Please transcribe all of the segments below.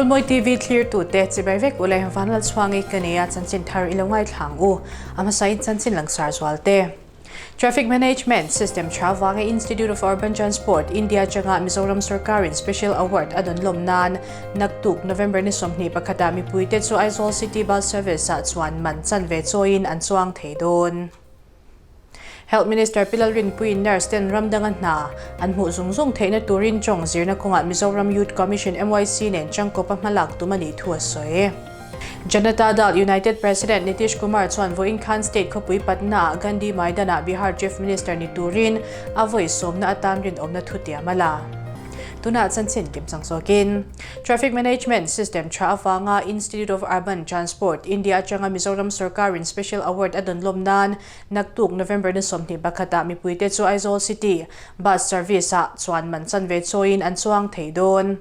Runmawi TV thlirtute chibai vek ule Vanlalchhuangi ka nia chanchin thar i lo ngaithlang u. A hmasain chanchin langsar zualte. Traffic Management System tha vanga Institute of Urban Transport, India atanga Mizoram sorkarin Special Award a dawn lawm nan naktuk November ni 21 ah mipuite chu Aizawl City Bus Service ah chuan man chanve chawiin an chuang thei dawn. Health Minister Pi Lalrinpuiin nurse ten ram danga hna an hmuh zung zung theihna turin tawng zirna kawngah Mizoram Youth Commission, MYC, nen tangkawpa hmalak tum a nih thu a sawi. Janata Dal United President Nitish Kumar chuan vawiin khan state khawpui Patna-ah Gandhi Maidan-ah Bihar Chief Minister ni turin a vawi sawmna atan rinawmna thutiam a la. Tunah chanchin kimchang zawkin Traffic Management System tha avanga Institute of Urban Transport, India atanga Mizoram sorkarin Special Award a dawn lawm nan naktuk November ni 21 ah mipuite chu Aizawl City Bus Service ah chuan man chanve chawiin an chuang thei dawn.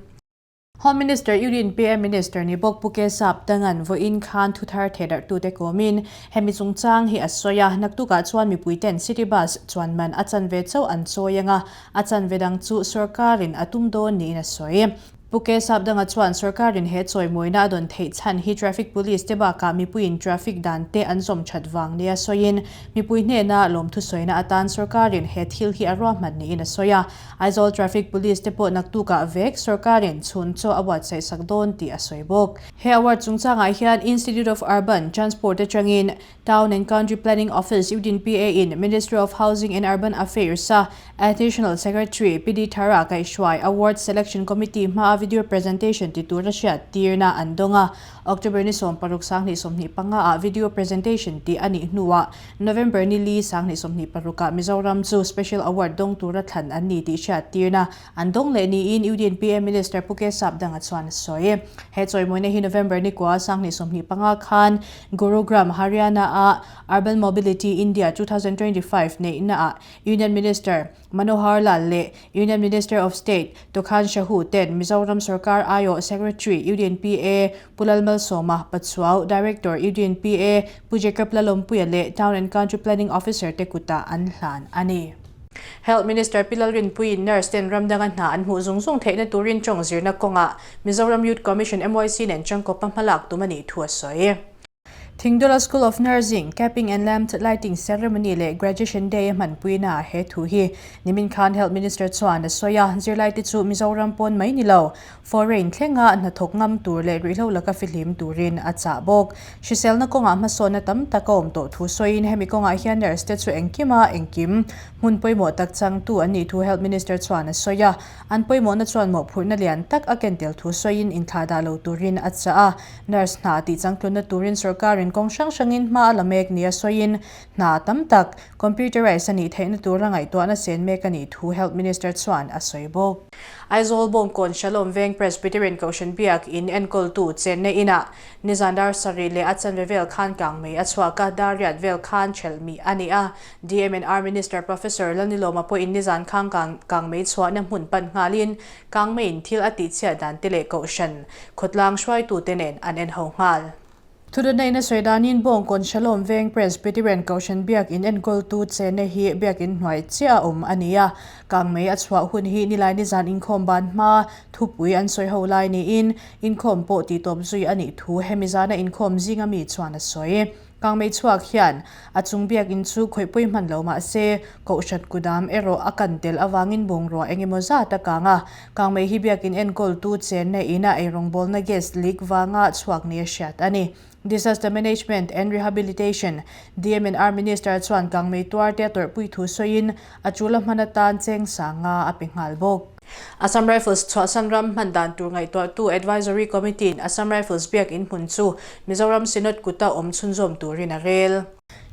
Home Minister Union PM Minister ni bawk Pu Kesap Tangan vawiin khan thuthar thehdarhtute kawmin hemi chungchang hi a sawi a, naktukah chuan mipuiten City Bus chuan man a chanve chauh an chawi anga a chanve dang chu sorkarin a tum dawn niin a sawi. Pu Kesap Danga chuan sorkarin he chawimawina a dawn theih chhan hi traffic police te bakah mipuiin traffic dan te an zawm that vang nia sawiin mipui hnena lawmthu sawina atan sorkarin he thil hi a ruahman niin a sawi a. Aizawl Traffic Police te pawh naktukah vek sorkarin chhun chaw a buatsaih sak dawn tih a sawi bawk. He award chungchangah hian Institute of Urban Transport atangin Town and Country Planning Office, UDNPA, in Ministry of Housing and Urban Affairs-a Additional Secretary PD Thara kaihhruai Award Selection Committee hmaa video presentation ti tura hriat tirna an dawng a. October ni 16 2025 ah video presentation tih a nih hnuah November ni li 2026 ah Mizoram chu Special Award dawng tura thlan an ni tih hriat tirna an dawng leh niin UDNPA Minister Pu Kesap Danga chuan a sawi. He chawimawina hi November ni kua 2025 khan Gurugram, Haryana-a Urban Mobility India 2025 neihnaah Union Minister Manohar Lal leh Union Minister of State Tokhan Sahu ten Mizoram Sorkar aiawh Secretary UDNPA Pu Lalmalsawma Pachuau, Director UDNPA Pu Jacob Lalawmpuia leh Town and Country Planning Officer te kutah an hlan a ni. Health Minister Pi Lalrinpuiin nurse ten ram danga hna an hmuh zung zung theihna turin tawng zirna kawngah Mizoram Youth Commission, MYC, nen tangkawpa hmalak tum a nih thu a sawi. Thingdawla School of Nursing, Capping and Lamp Lighting Ceremony leh Graduation Day a hmanpuina ah he thu hi nimin khan Health Minister chuan a sawi a, zirlaite chu Mizoram pawn mai ni lo, foreign thlenga hnathawk ngam tur leh ruihhlo laka fihlim turin a chah bawk. Hriselna kawngah hmasawnna tam tak a awm tawh thu sawiin hemi kawngah hian nurse te chu engkima engkim hmun pawimawh tak changtu an nih thu Health Minister chuan a sawi a. An pawimawhna chuan mawhphurhna lian tak a ken tel thu sawiin inthlah dah lo turin a chah a. Nurse hna tih changtlunna turin sorkarin kawng hrang hrangin hma a la mek nia sawiin hna tam tak computerise a nih theihna tura ngaihtuahna sen mek a nih thu Health Minister chuan a sawi bawk. Aizawl Bawngkawn Shalom Veng Presbyterian Kohhran Biak in enkawltu chenna inah nizan dar sarih leh a chanve vel khan kangmei a chhuak a, dar riat vel khan ṭhelh mih a ni a. DMNR Minister Professor Lalnilawma pawhin nizan khang kangmei chhuahna hmun pan nghalin kangmeiin thil a tihchhiat dan te leh kohhran khawtlang hruaitute nen an en ho nghal. Thudawhnaihna sawi danin Bawngkawn Shalom Veng Presbyterian Kohhran Biak In enkawltu chena hi Biak In hnuai chiah a awm a ni a, kangmei a chhuah hun hi nilai nizan inkhawm ban hma thupui an sawi ho lai niin inkhawm pawh tihtawp zui a nih thu hemi zana inkhawm zinga mi chuan a sawi. Kangmei chhuak hian a chung biakinn chu khawihpui hman lo mah se, Kohhran kudam erawh a kan tel avangin bungrua eng emaw zat a kang a. Kangmei hi biakinn enkawltu chenna ina eirawngbawlna gas leak vanga chhuak nia hriat a ni. Disaster Management and Rehabilitation, DMNR, Minister chuan kangmei tuarte a tawrhpui thu sawiin a chula hman atan cheng sanga a pe nghal bawk. Assam Rifles chhuahsan ram hman dan tur ngaihtuahtu Advisory Committee-in Assam Rifles biakinn hmun chu Mizoram Synod kuta awm chhunzawm turin a rel.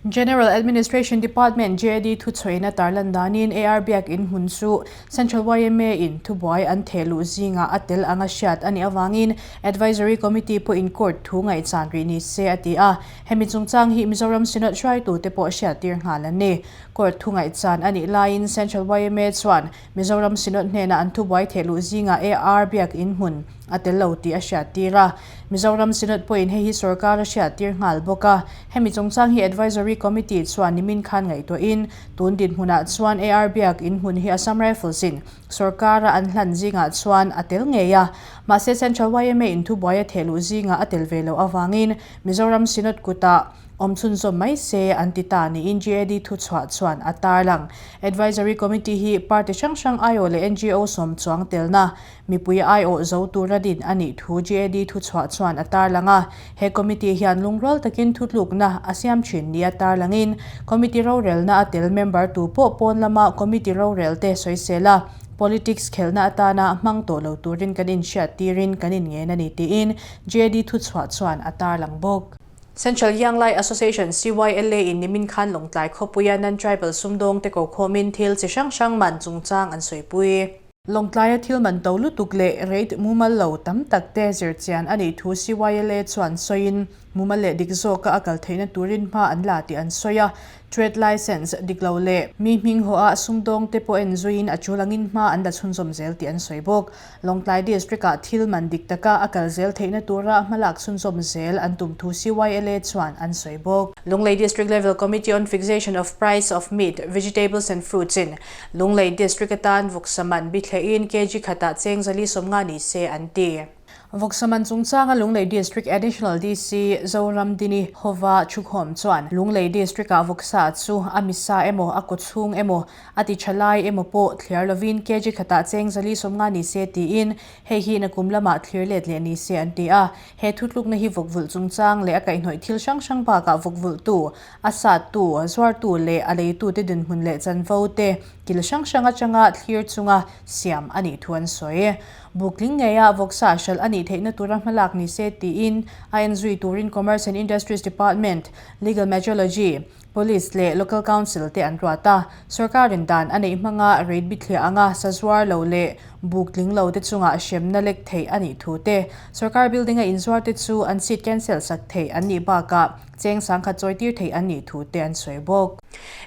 General Administration Department, JAD, thuchhuaina tarlan danin AR biakinn hmun chu Central YMA-in thubuai an theh luh zingah a tel anga hriat a nih avangin Advisory Committee pawhin court thu ngaihchan rih ni se a ti a. Hemi chungchang hi Mizoram Synod hruaitute pawh hriattir nghal an ni. Court thu ngaihchan a nih laiin Central YMA chuan Mizoram Synod hnena an thubuai theh luh zingah AR biakinn hmun a tel lo tih a hriattir a. Mizoram Synod pawhin hei hi sorkar a hriattir nghal bawk a. Hemi chungchang hi Advisory Committee chuan nimin khan ngaihtuahin tun dinhmunah chuan AR Biak in hmun hi Assam Rifles in sorkara an hlan zingah chuan a tel ngei a. Mahse Central yma in thubuai a thehluh zingah a tel ve loh avangin Mizoram Synod kutah awm chhunzawm mai se an ti ta niin GAD thuchhuah chuan a tarlang. Advisory Committee hi party hrang hrang aiawh leh NGO sawm chuang telna mipui aiawh zo tura din a nih thu GAD thuchhuah chuan a tarlang a. He committee hian lungrual takin thutlukna a siam thin nia tarlangin committee rorelna a tel member tu pawh pawn lama committee rorelte sawisel a, politics khelhna atana hmang tawh lo turin kan inhriat tirin kan inngen a ni tiin GAD thuchhuah chuan a tarlang bawk. Central Young Lai Association, CYLA, in nimin khan Lawngtlai khawpuia non-tribal sumdawngte kokhawmin thil chi hrang hrang man chungchang an sawipui. Lawngtlaia thil man to lutuk leh rate mumal lo tam tak te zirchian a nih thu CYLA chuan sawiin mumal leh dik zawka a kal theihna turin hma an la tih an sawi a. Trade Licence dik lo leh mi hming hawh a sumdawng te pawh en zuiin a tul angin hma an la chhunzawm zel tih an sawi bawk. Lawngtlai District-ah thil man dik taka a kal zel theihna tura hmalak chhunzawm zel an tum thu CYLA chuan an sawi bawk. Lunglei District Level Committee on Fixation of Price of Meat, Vegetables and Fruits in Lunglei District atan vawksa man bithlehin kg khatah cheng zali 50 ni se an ti. Vawksaman chungchanga Lunglei District Additional DC Zoram Dini Hova Thukhawm chuan Lunglei District-ah vawksa chu a misa emaw a kawchhung emaw a ti tha lai emaw pawh thliar lovin kg khatah cheng zali 50 ni se tiin hei hi nakum lamah thlir let leh ni se an ti a. He thutlukna hi vawkvulh chungchang leh a kaihhnawih thil hrang hrang bakah vawkvulhtu, a sattu, zuartu leh a leitute dinhmun leh chanvo te kil hrang hrang atanga thlir chunga siam a nih thu an sawi. Bukling ngeia vawksa hralh a nih theihna tura hmalak ni se tiin a en zui turin Commerce and Industries Department, Legal Metrology, Police leh Local Council te an ruat a. Sorkarin dan a neih hmanga rate bithliah anga sazuar lo leh buk tling lo te chungah hremna lek theih a nih thu te, sorkar building a inzuar te chu an seat cancel sak theih an nih bakah Cheng sangkhat chawitir theih an nih thu te an sawi bawk.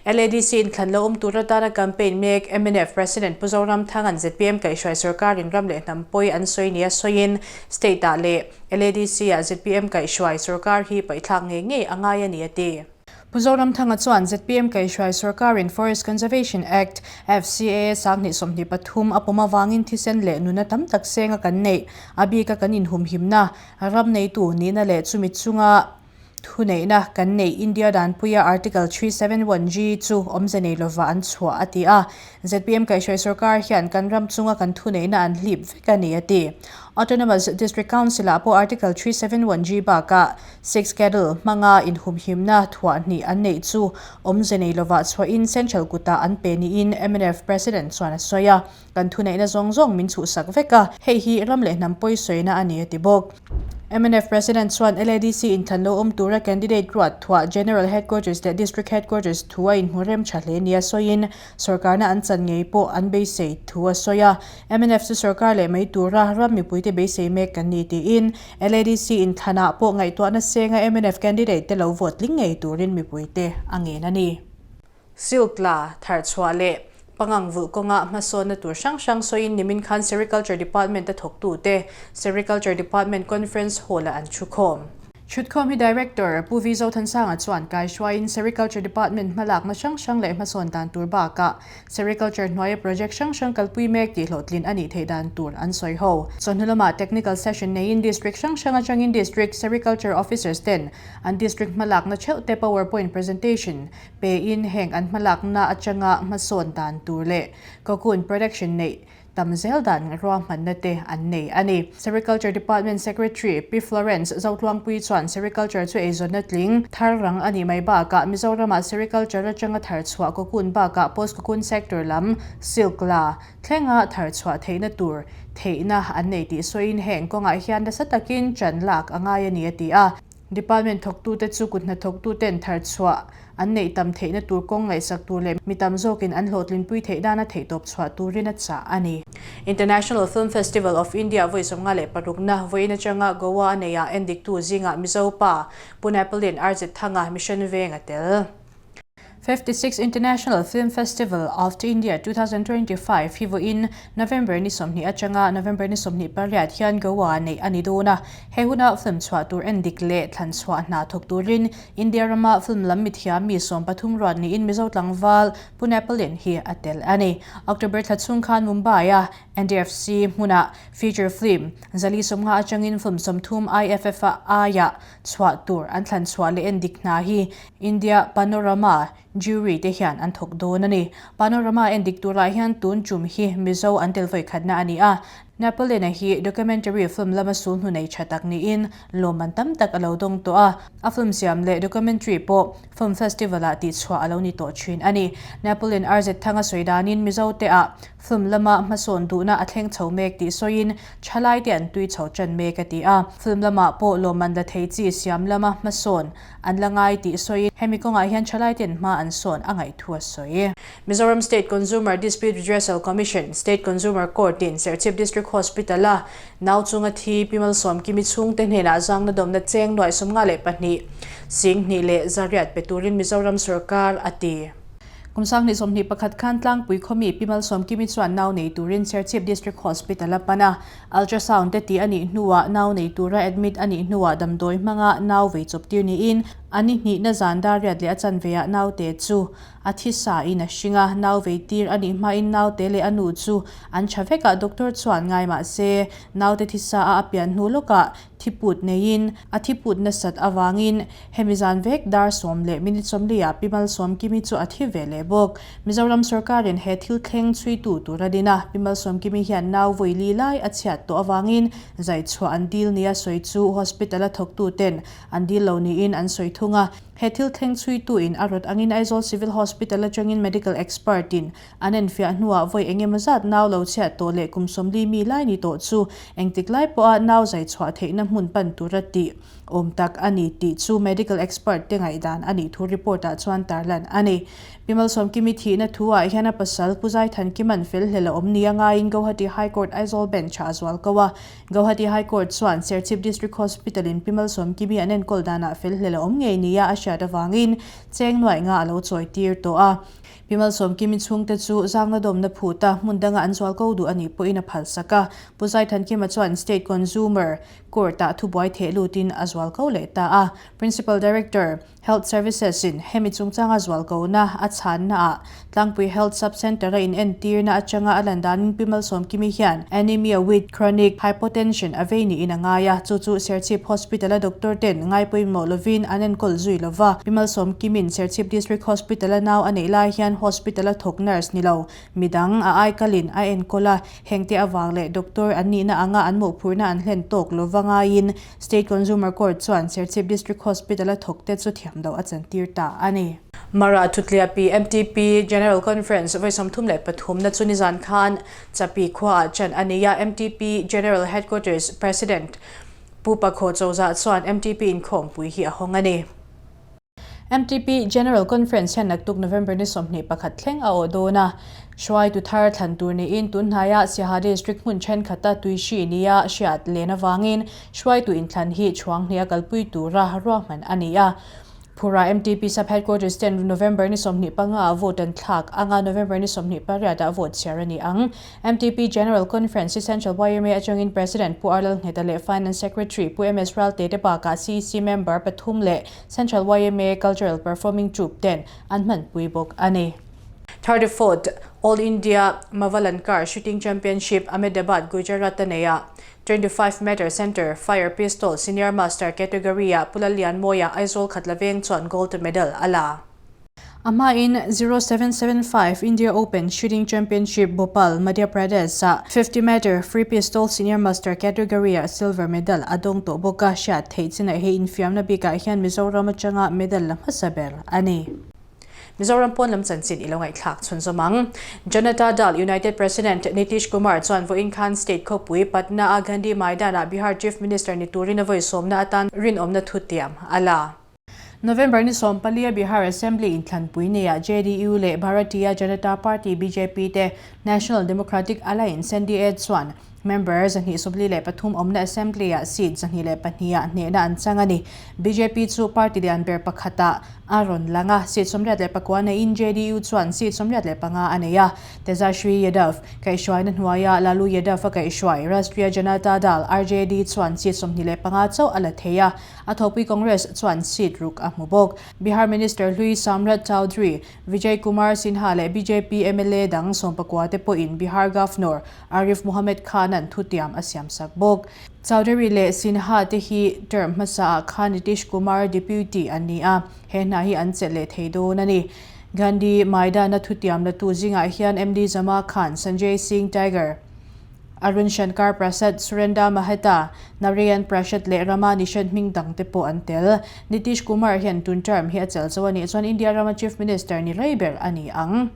LADC inthlan lo awm tur atana campaign mek mnf President Pu Zoramthanga'n zpm kaihhruai sorkarin ram leh hnam pawi an sawi nia sawiin State ah leh LADC ah zpm kaihhruai sorkar hi paihthlak ngei ngei a ngai a ni a ti. Pu Zoramthanga chuan zpm kaihhruai sorkarin Forest Conservation Act, FCA, 2023 a pawm avangin thisen leh nuna tam tak senga kan neih a bika kan inhumhimna ram neitu nihna leh chumi chunga Thuneihna kan neih India danpuia Article 371G chu awmze nei lova an chhuah a ti a. Zpm kaihhruai sorkar hian kan ram chunga kan thuneihna an hlip vek a ni a ti. Autonomous District Council-ah pawh Article 371G bakah Sixth Schedule hmanga inhumhimna thuah hnih an neih chu awmze nei lova chhuahin Central kutah an pe niin mnf President chuan a sawi a. Kan thuneihna zawng zawng min chhuhsak vek a, hei hi ram leh hnam pawi sawina a ni a ti bawk. Mnf President chuan LADC inthlan lo awm tura candidate ruat thuah General Headquarters leh District Headquarters thu a inhmu rem tha hle nia sawiin sorkarna an chan ngei pawh an beisei thu a sawi a. Mnf chu sorkar leh mai tura ram mipuite beisei mek kan ni tiin LADC inthlanah pawh ngaihtuahna senga mnf candidate te lo vote tling ngei turin mipuite a ngen a ni. Silk la tharchhuah leh pangang vulh kawnga hmasawnna tur hrang hrang sawiin nimin khan Sericulture Department a thawktute Sericulture Department Conference Hall-ah an thukhawm. Thutkhawm hi Director Pu V Zothansanga chuan kaihruaiin Sericulture Department hmalakna hrang hrang leh hmasawn dan tur bakah Sericulture hnuaia project hrang hrang kalpui mek tih hlawhtlin a nih theih dan tur an sawi ho. Chawhnu lamah Technical Session neiin District hrang hrang atangin District Sericulture Officers ten an District hmalakna theuhte Powerpoint Presentation Pein heng an hmalakna atanga hmasawn dan tur leh cocoon production neih tam zel dan ruahmanna te an nei a ni. Sericulture Department Secretary Pi Florence Zotluangpui chuan Sericulture chu eizawnna tling thar rang a nih mai bakah Mizoramah Sericulture atanga thar chhuah cocoon bakah post cocoon sector lam silk la thlenga thar chhuah theihna tur theihna an nei tih sawiin heng kawngah hian nasa takin ṭan lak a ngai a ni a ti a. Department thawktute chu kut hnathawktuten tharchhuah an neih tam theihna tur kawng ngaihsak tur leh mi tam zawkin an hlawhtlinpui theih dana theihtawp chhuah turin a chah a ni. International Film Festival of India vawi 56 na vawiin atanga Goa a neihah endiktu zingah Mizo pa Pu Napoleon RZ Thanga Mission Veng a tel. 56 International Film Festival of India 2025 hi vawiin November ni 20 atanga November ni 28 hian Goa neih a ni dawn a. He huna film chhuah tur en dik leh thlan chhuah hna thawk turin India rama film lam mithiam mi 13 ruat niin Mizo tlangval Pu Napoleon hi a tel a ni. October thla chhung khan Mumbai-a NDFC hmuna feature film 450 atangin film 30 IFF-a aia chhuah tur an thlan chhuah leh en dik hna hi India Panorama Jury te hian an thawk dawn a ni. Panorama en dik turah hian tun tum hi Mizo an tel vawi khatna a ni a. Napoleon-a hi documentary film lama sul hnu nei tha tak niin lawmman tam tak a lo dawng tawh a. A film siam leh documentary pawh film festival-ah tihchhuah a lo ni tawh thin a ni. Napoleon RZ Thanga sawi danin Mizo te ah film lama hmasawn duhna a thleng chho mek tih sawiin thalai te an tui chho tan mek a ti a. Film lamah pawh lawmman la thei chi siam lama hmasawn an la ngai tih sawiin hemi kawngah hian thalai ten hma an sawn a ngaih thu a sawi. Mizoram State Consumer Dispute Redressal Commission, State Consumer Court in Serchhip District Hospital a nau chunga thi Pi Malsawmkimi chhungte hnenah zangna dawmna cheng nuaih 52 sing hnih leh zariat pe turin Mizoram sorkar a ti. Kum 2021 khan tlangpui khawmi Pi Malsawmkimi chuan nau nei turin Serchhip District Hospital a pan a, ultrasound te tih a nih hnuah nau nei tura admit a nih hnuah damdawi hmanga nau vei chawp tir niin a ni hnihna zan dar riat leh a chanveah naute chu a thi sa in a hring a, nau vei tir a nih hmain naute leh a nu chu an tha vek a, doctor chuan ngai mah se naute thi sa a a pian hnu lawkah thi put neiin a thi put nasat avangin hemi zan vek dar 10 leh minute 40 ah Pi Malsawmkimi chu a thi ve leh bawk. Mizoram sorkarin he thil thleng chhuitu tur a din a, Pi Malsawmkimi hian nau vawi li lai a chhiat tawh avangin zai chhuah an dil nia sawi chu hospital a thawktuten an dil lo niin an sawi thung a. He thil thleng chhuitu in a rawt angin Aizawl Civil Hospital atangin medical expert in an enfiah hnuah vawi eng emaw zat nau lo chhiat tawh leh kum 40 mi lai ni tawh chu engtik lai pawha nau zai chhuah theihna hmun pan tura tih awm tak a ni tih chu medical expert te ngaihdan a nih thu report ah chuan tarlan a ni. Pi Malsawmkimi thihna thu ah hian a pasal Pu Zaithankiman fel hlel a awm nia ngaiin Guwahati High Court Aizawl Bench ah a zual ko a. Guwahati High Court chuan Serchhip District Hospital in Pi Malsawmkimi an enkawl danah fel hlel a awm ngei nia a hriat avangin cheng nuaih nga a lo chawi tir tawh a. Pi Malsawmkimi chhungte chu zangna dawmna phuta hmun danga an zual ko duh a nih pawhin a phalsak a. Pu Zaithankima chuan State Consumer Court ah thubuai theh lutin a zual ko leh ta a. Principal Director, Health Services in hemi chungchanga zual kona a chhanna ah Tlangpui Health Sub Centre a in entirna atanga a lan danin Pi Malsawmkimi hian Anemia with Chronic Hypotension a vei niin a ngai a, chu chu Serchhip Hospital a doctor ten ngai pawimawh lovin an enkawl zui lova. Pi Malsawmkimin Serchhip District Hospital a nau a neih lai hian hospital a thawk nurse ni lo midang a aikalin a enkawl a, hengte avang leh doctor an nihna anga an mawhphurhna an hlen tawk lova ngaiin State Consumer Court chuan Serchhip District Hospital a thawkte chu thiam loh a chantir ta a ni. Mara Thutliapi MTP General Conference vawi 33 na chu nizan khan Chapi khuaah chan a ni a, MTP General Headquarters President Pu Pakhaw Chozah chuan MTP inkhawmpui hi a hawng a ni. MTP General Conference hian naktuk November ni 21 thleng a awh dawn a, hruaitu thar thlan tur niin tunhnaiah Siaha District hmun thenkhat-a tuihri nia hriat len avangin hruaitu inthlan hi chhuang hnih a kalpui tura ruahman a ni a. Phura MTP Sub Headquarters ten November ni 25 ah vote an thlak anga November ni 28 ah vote chhiar a ni ang. MTP General Conference hi Central YMA atangin President Pu R Lalngheta leh Finance Secretary Pu MS Ralte te bakah CEC member pathum leh Central YMA Cultural Performing Troupe ten an hmanpui bawk a ni. 34th All India Mavalankar Shooting Championship Ahmedabad, Gujarat a nei a, 25 meter center fire pistol senior master category ah Pu Lallianmawia Aizawl Khatla Veng chuan gold medal a la. A hmain 0775 India Open Shooting Championship Bhopal, Madhya Pradesh ah 50 meter free pistol senior master category ah silver medal a dawng tawh bawk a, hriat theih chinah hei infiamna bikah hian Mizoram atanga medal la hmasa ber a ni. Mizoram pawn lam chanchin i lo ngaihthlak chhunzawm ang. Janata Dal United President Nitish Kumar chuan vawiin khan state khawpui Patna a Gandhi Maidan ah Bihar Chief Minister ni turin a vawi sawmna atan rinawmna thutiam a la. November ni 14 a Bihar Assembly inthlanpui neiah JDU leh Bharatiya Janata Party BJP te National Democratic Alliance NDA chuan Member 243 awmna Assembly-ah seat 102 ah hnehna an chang a ni. Bjp chu party lian ber pakhatah a rawn lang a, seat 89 neiin JDU chuan seat 85 a nei a. Tejashwi Yadav kaihhruaina hnuaia Lalu Yadav a kaihhruai Rashtriya Janata Dal, RJD, chuan seat 25 chauh a la thei a, a thawhpui Congress chuan seat ruk a hmu bawk. Bihar Minister hlui Samrat Chowdhury, Vijay Kumar Sinha leh bjp mla dang sawmpakua te pawhin Bihar Governor Arif Mohammed Khan-a'n thutiam a siamsak bawk. Chowdhury leh Sinha te hi term hmasaah khan Nitish Kumar deputy an ni a, he hna hi an chelh leh thei dawn a ni. Gandhi Maidan-a thutiam latu zingah hian MD Zama Khan, Sanjay Singh Tiger, Arun Shankar Prasad, Surendra Maheta, Narayan Prasad leh Rama Nishad hming dang te pawh an tel. Nitish Kumar hian tun term hi a chelh zo a nih chuan India rama Chief Minister ni rei ber a ni ang.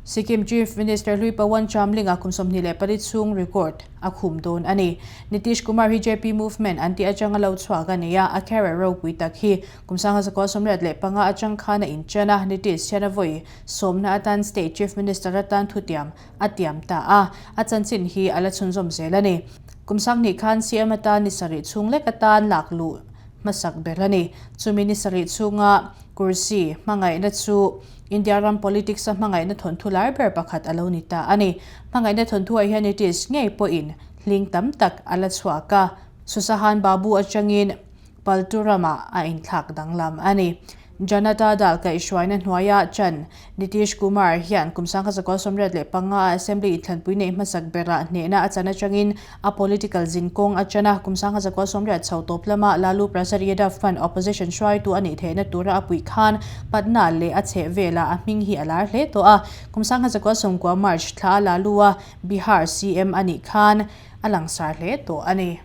Sikkim Chief Minister hlui Pawan Chamling-a kum 24 chhung record a khum dawn a ni. Nitish Kumar hi JP Movement an tih atanga lo chhuak a ni a, a career ropui tak hi kum 1985 atang khan a inchen a, Nitish hian a vawi sawmna atan State Chief Minister atan thutiam a tiam ta a, a chanchin hi a la chhunzawm zel a ni. Kum sanghnih khan CM atan ni sarih chhung lek atan lak luh hmasak ber a ni. Chumi ni sarih chhunga kursi hmangaihna chu India ram politics a hmangaihna thawnthu lar ber pakhat a lo ni ta a ni. Hmangaihna thawnthuah hian Nitish ngei pawhin hling tam tak a la chhuak a, Susahan Babu atangin Paltu ramah a inthlak danglam a ni. Janata Dal kaihhruaina hnuaia chan Nitish Kumar hian kum 1985 a Assembly inthlanpui neih hmasak berah hnehna a chan atangin a political zinkawng a chan a, kum 1980 chho tawp lama Lalu Prasad Yadav hman opposition hruaitu a nih theihna tura a puih khan Patna leh a chheh velah a hming hi a lar hle tawh a. Kum 1990 March thla a Lalu-a Bihar CM a nih khan a langsar hle tawh a ni.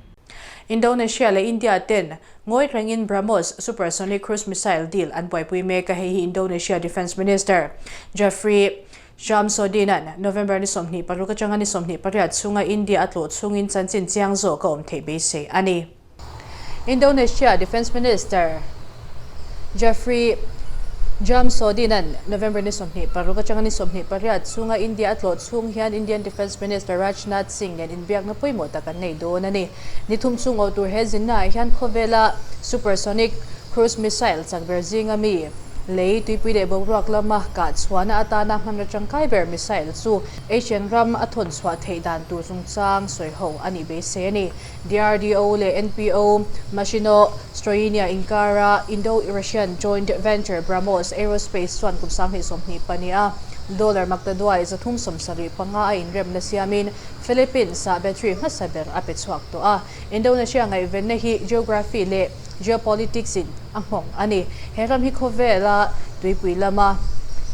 Indonesia leh India ten ngawi rengin BrahMos supersonic cruise missile deal an buaipui mek a, hei hi Indonesia Defence Minister Jeffrey Sjamsoeddin-a'n November ni 26 atanga ni 28 chhunga India a tlawh chhungin chanchin chiang zawk a awm theih beisei a ni. Indonesia Defence Minister Jeffrey Sjamsoeddin-a'n November ni 26 atanga ni 28 chhunga India a tlawh chhung hian Indian Defence Minister Rajnath Singh nen inbiakna pawimawh tak an nei dawn a ni. Ni thum chhung awh tur he zinnaah hian khawvela supersonic cruise missile chak ber zinga mi lei tuipui leh boruak lama kah chhuahna atana hmanraw tangkai ber missile chu Asian ram a thawn chhuah theih dan tur chungchang sawiho a nih beisei a ni. DRDO leh NPO Mashino Stroyenia inkara Indo-Russian joint venture BrahMos Aerospace chuan kum 2024 a dollar maktaduai 375 a inremna siamin Philippines-ah battery hmasa ber a pe chhuak tawh a. Indonesia ngaihvenna hi geography leh geopolitics-in a nghawng a ni. He ram hi khawvela tuipui lama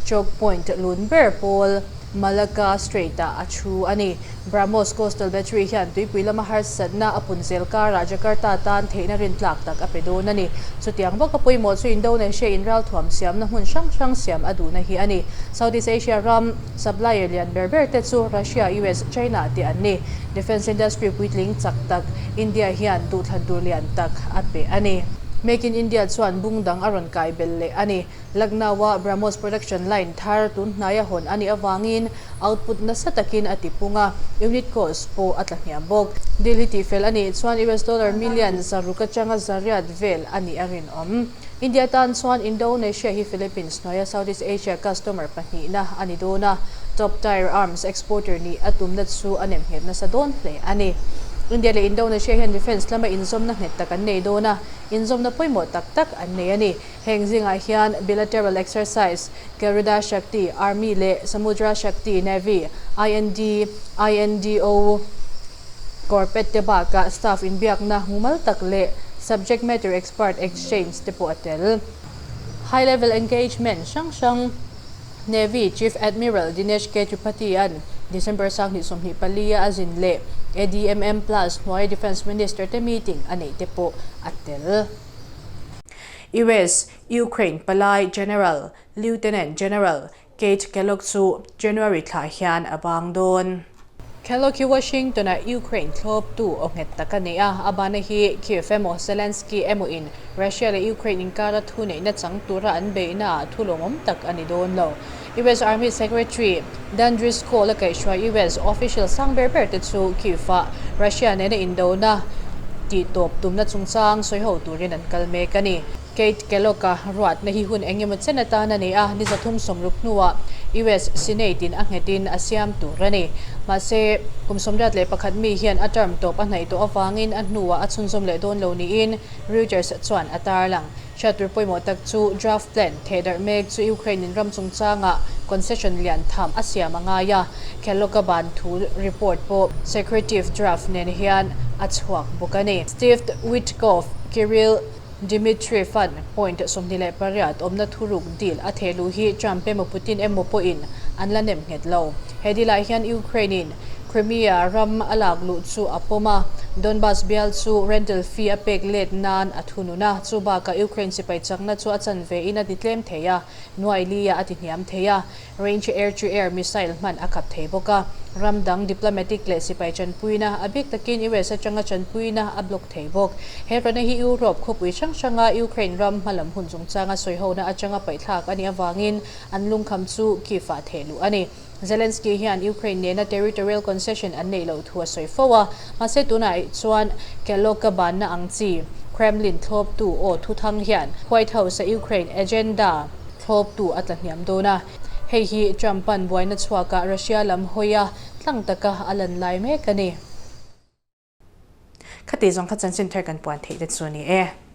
choke point lun ber pawl Malacca Strait-ah a thu a ni. BrahMos Coastal Battery hian tuipui lama harsatna a pun zel karah Jakarta tan theihna rintlak tak a pe dawn a ni. Chutiang bawka pawimawh chu Indonesia in ralthuam siamna hmun hrang hrang siam a duhna hi a ni. Southeast Asia ram supplier lian ber ber te chu Russia, US, China te an ni. Defence industry puitling chak tak India hian duhthlan tur lian tak a pe a ni. Make in India chuan bung dang a rawn kai belh leh a ni. Lucknow-a BrahMos production line thar tun hnaia hawn a nih avangin output nasa takin a tipung a, unit cost pawh a tla hniam bawk. Deal hi tihfel a nih chuan US dollar million zaruk atanga zariat vel a nih a rinawm. India tan chuan Indonesia hi Philippines hnuaia Southeast Asia customer pahnihna a ni dawn a, top tier arms exporter nih a tumna chu a nemnghet nasa dawn hle a ni. India leh Indonesia hian defence lama inzawmna nghet tak an nei dawn a, inzawmna pawimawh tak tak an nei a ni. Heng zingah hian Bilateral Exercise, Garuda Shakti, Army, leh Samudra Shakti, Navy, IND, INDO, Corpet te bakah staff inbiakna mumal tak leh subject matter expert exchange te pawh a tel. High level engagement hrang hrang Navy Chief Admiral Dinesh K Tripathi-a'n December 2024 a zin leh ADMM Plus hnuai Defence Minister te meeting a neih te pawh a tel. US, Ukraine palai General, Lieutenant General, Keith Kellogg chu January thla hian a bang dawn. Kellogg hi Washington-a Ukraine thlawptu aw nghet tak a ni a, a bana hi Kyiv emaw Zelensky emaw in Russia leh Ukraine inkara thuneihna chang tura an beihnaah thu lawmawm tak a ni dawn lo. US Army Secretary Dan Driscoll a kaihhruai US official sang ber ber te chu Kyiv-ah Russia nena indona tihtawp tumna chungchang sawiho turin an kal mek a ni. Keith Kellogg-a ruatna hi hun eng emaw chen atan a ni a, ni 360 hnuah US Senate-in a nghetin a siam tur a ni. Mahse, kum 81 mi hian a term tawp a hnaih tawh avangin a hnuah a chhunzawm leh dawn lo niin Reuters chuan a tarlang. Hriattur pawimawh tak chu draft plan thehdarh mek chu Ukraine-in ram chungchangah concession lian tham a siam a ngai a, Kellogg-a ban thu report pawh secretive draft nen hian a chhuak bawk a ni. Steve Witkoff, Kirill Dmitriev-a'n point 28 awmna thuruk deal a thehluh hi Trump emaw Putin emaw pawhin an la nem nghet lo. He deal-ah hian Ukraine-in Crimea ram a lak luh chu a pawm a, Donbas bial chu rental fee a pek let nan a thunun a, chu bakah Ukraine sipai chakna chu a chanve in a ti tlem thei a, nuai lia a ti hniam thei a, range air-to-air missile hman a khap thei bawk a, ram dang diplomatic leh sipai chanpuina, a bik takin US atanga chanpuina a block thei bawk. He rana hi Europe khawpui hrang hranga Ukraine ram hmalam hun chungchanga sawihona atanga paihthlak a nih avangin an lungkham chu Kyiv-ah thehluh a ni. Zelensky hian Ukraine nena territorial concession an neih loh thu a sawi fo a, mahse tunah chuan Kellogg-a banna ang chi Kremlin thlawptu aw thuthang hian White House-a Ukraine agenda thlawptu a tla hniam dawn a, hei hi Trump-a'n buaina chhuakah Russia lam hawi a tlang taka a lan lai mek a ni. Khati zawng kha chanchin thar kan puan theih te chu a ni e.